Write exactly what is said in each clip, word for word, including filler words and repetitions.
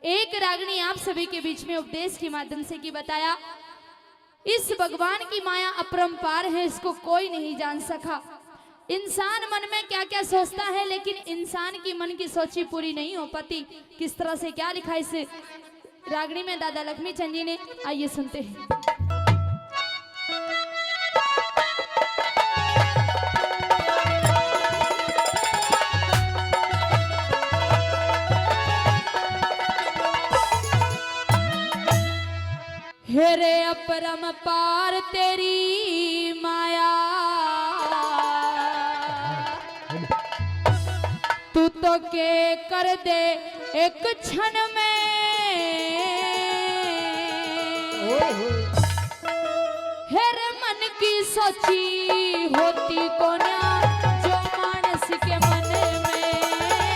एक रागनी आप सभी के बीच में उपदेश के माध्यम से की बताया, इस भगवान की माया अपरंपार है, इसको कोई नहीं जान सका। इंसान मन में क्या क्या सोचता है, लेकिन इंसान की मन की सोची पूरी नहीं हो पाती। किस तरह से क्या लिखा इस रागनी में दादा लक्ष्मी चंद जी ने, आइए सुनते हैं। हे रे अपरम पार तेरी माया, तू तो के कर दे एक क्षण में। ओए होए। हे रे मन की सोची होती कोन्या जो मानस के मन में।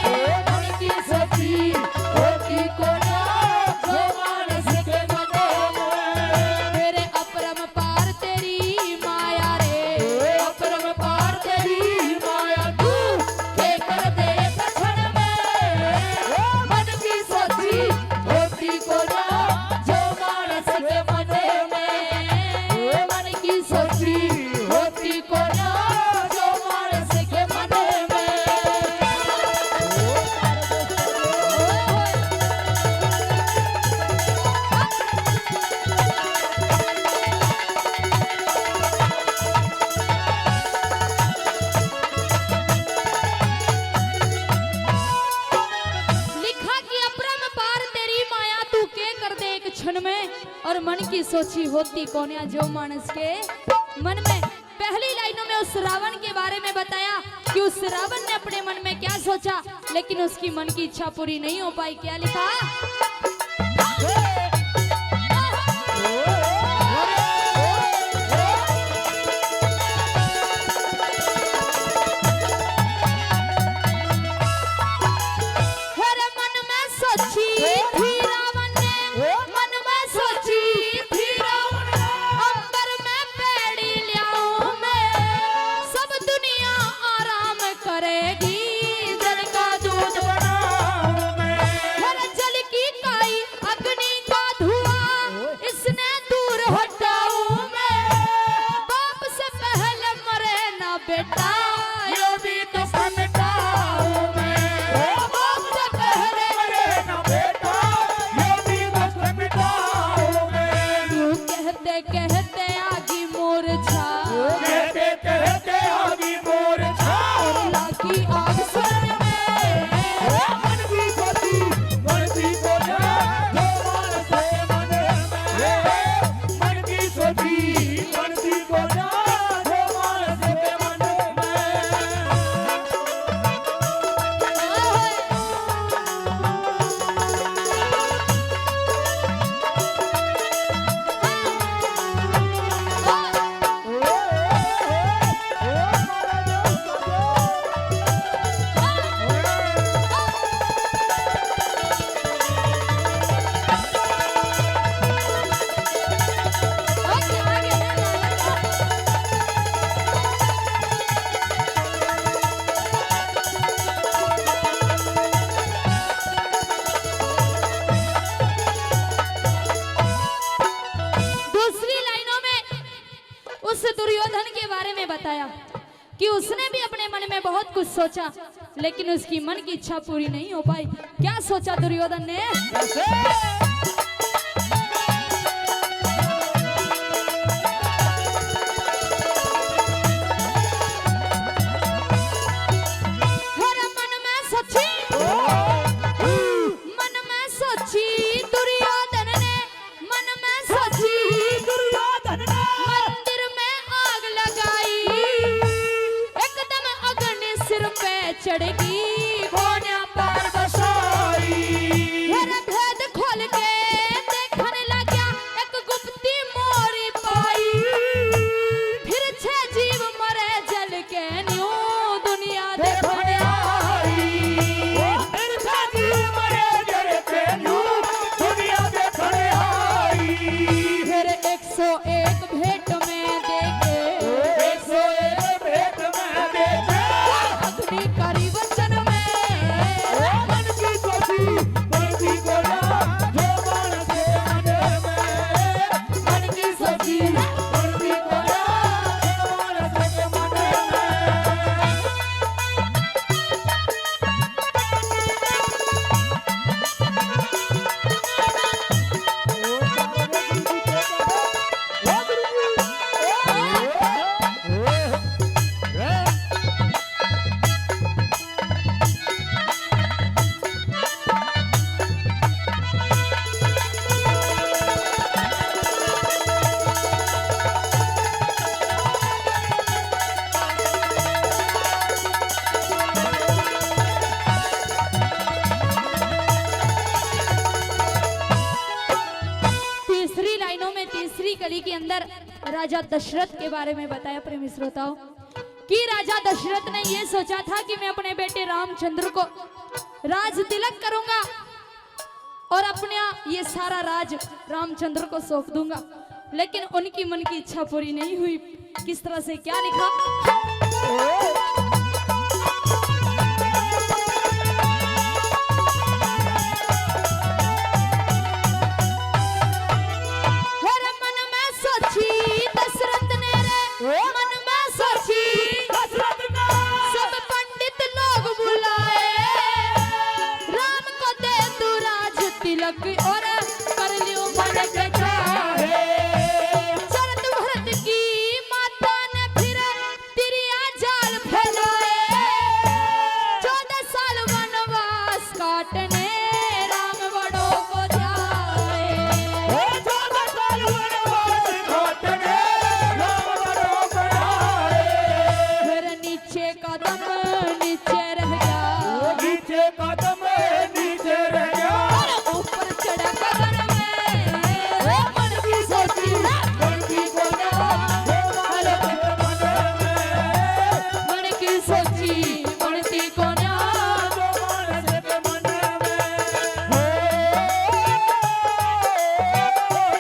हे मन की सोची होती कोन्या जो मानस के मन में। हे रे अपरम पार तेरी माया रे, अपरम पार तेरी माया तू के कर दे एक क्षण में। मन की सोची होती कोन्या जो मानस के मन में, मन की सोची होती कोन्या जो मानस के मन में। लिखा कि अपरम पार तेरी माया, तू के कर दे एक क्षण में, और मन की सोची होती कोन्या जो मानस के मन में। पहली लाइनों में उस रावण के बारे में बताया कि उस रावण ने अपने मन में क्या सोचा, लेकिन उसकी मन की इच्छा पूरी नहीं हो पाई। क्या लिखा? हर मन में सोची थी रावण ने, मन में सोची थी रावण ने, अंबर में पैड़ी ल्याऊं मैं, सब दुनिया आराम करेगी, जल का दूध बनाऊं मैं। हर जल की काई, अग्नि का धुआं, इसने दूर हटाऊं मैं। बाप से पहले मरे ना बेटा, ये भी तो समझाऊं मैं। बाप से पहले मरे ना बेटा, ये भी तो समझाऊं मैं। तू कहते कहते आगी मूर्छा, कहते कहते आगी मूर्छा। लागी आग सर में। ओ मन की सोची, मन की बोला, जो मानस के मन में। मन की सोची, मन की बोला, जो मानस के मन में। दूसरी लाइनों में उस दुर्योधन के बारे में बताया कि उसने भी अपने मन में बहुत कुछ सोचा, लेकिन उसकी मन की इच्छा पूरी नहीं हो पाई। क्या सोचा दुर्योधन ने? कैसे? हर मन में सोची, मन में सोची दुर्योधन ने, मन में सोची दुर्योधन ने। मंदिर में आग लगाई, एकदम अग्नि सिर पे चढ़ गई, कोन्या पार बसाई। हर भेद खोल के के अंदर राजा दशरथ के बारे में बताया, प्रेमी श्रोताओं, कि राजा दशरथ ने ये सोचा था कि मैं अपने बेटे रामचंद्र को राज तिलक करूंगा और अपना ये सारा राज रामचंद्र को सौंप दूंगा, लेकिन उनकी मन की इच्छा पूरी नहीं हुई। किस तरह से क्या लिखा? फिर मन में सोची दशरथ ने रे, मन में सोची दशरथ ने। सब पंडित लोग बुलाए, राम को दे तू राज तिलक और कर लियो मन के चाहे। शरत भरत की माता ने फिर तिरिया जाल फैलाए, चौदह साल वनवास काटने राम बड़ों को जाए। ओ चौदह साल वनवास काटने राम बड़ों को जाए। फिर नीचे कदम नीचे रह गया। ओ नीचे कदम नीचे रह गया। और ऊपर चढ़ा कदम में। ओ मन की सोची ना, मन की को ना। ओ मन के मन में। मन की सोची, मन की को ना। जो मानस के मन में। हो, हो, हो, हो,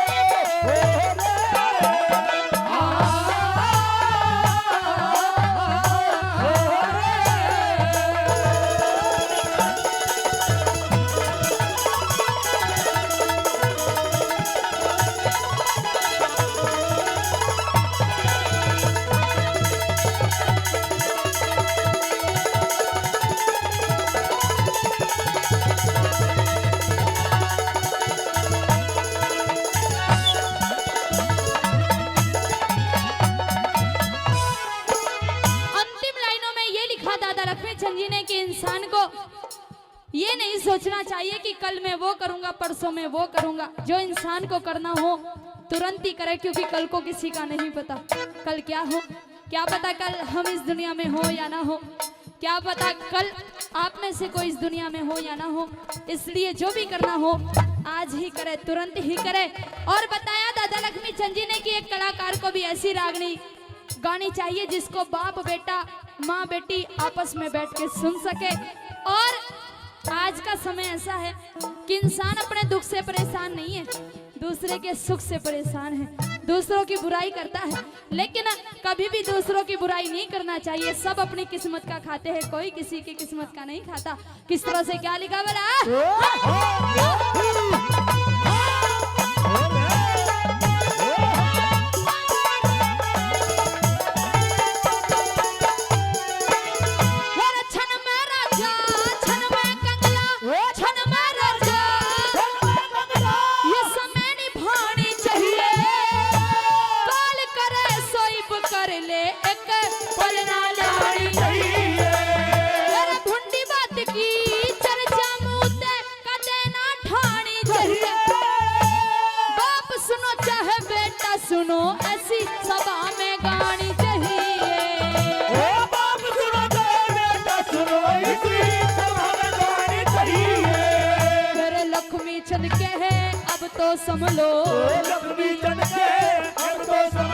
हो। अंतिम लाइनों में ये लिखा दादा लक्ष्मी चंद जी ने कि इंसान को ये नहीं सोचना चाहिए कि कल मैं वो करूंगा, परसों मैं वो करूंगा। जो इंसान को करना हो, तुरंत ही करे, क्योंकि कल को किसी का नहीं पता, कल क्या हो। क्या पता कल हम इस दुनिया में हो या ना हो, क्या पता कल आप में से कोई इस दुनिया में हो या ना हो। इसलिए जो भी करना हो, आज ही करे, तुरंत ही करे। और बताया दादा लक्ष्मी चंद जी ने कि एक कलाकार को भी ऐसी रागनी गानी चाहिए जिसको बाप बेटा, माँ बेटी आपस में बैठ के सुन सके। और आज का समय ऐसा है कि इंसान अपने दुख से परेशान नहीं है, दूसरे के सुख से परेशान है, दूसरों की बुराई करता है, लेकिन कभी भी दूसरों की बुराई नहीं करना चाहिए। सब अपनी किस्मत का खाते हैं, कोई किसी की किस्मत का नहीं खाता। किस तरह से क्या लिखा बड़ा? हर क्षण में राजा, क्षण में कंगला, क्षण में राजा। ये समय निभानी चाहिए। काल करे सोइब कर ले, एक पल ना लानी चाहिए। अरे भुंडी बात की चर्चा मुंह ते कदे ना ठानी चाहिए। बाप सुनो चाहे बेटा सुनो, ऐसी सभा में गानी चाहिए। ओ बाप सुनो चाहे बेटा सुनो, इसी सभा में गानी चाहिए। मेरे लक्ष्मी चंद के है अब तो संभलो। ओ लक्ष्मी चंद के अब तो संभलो।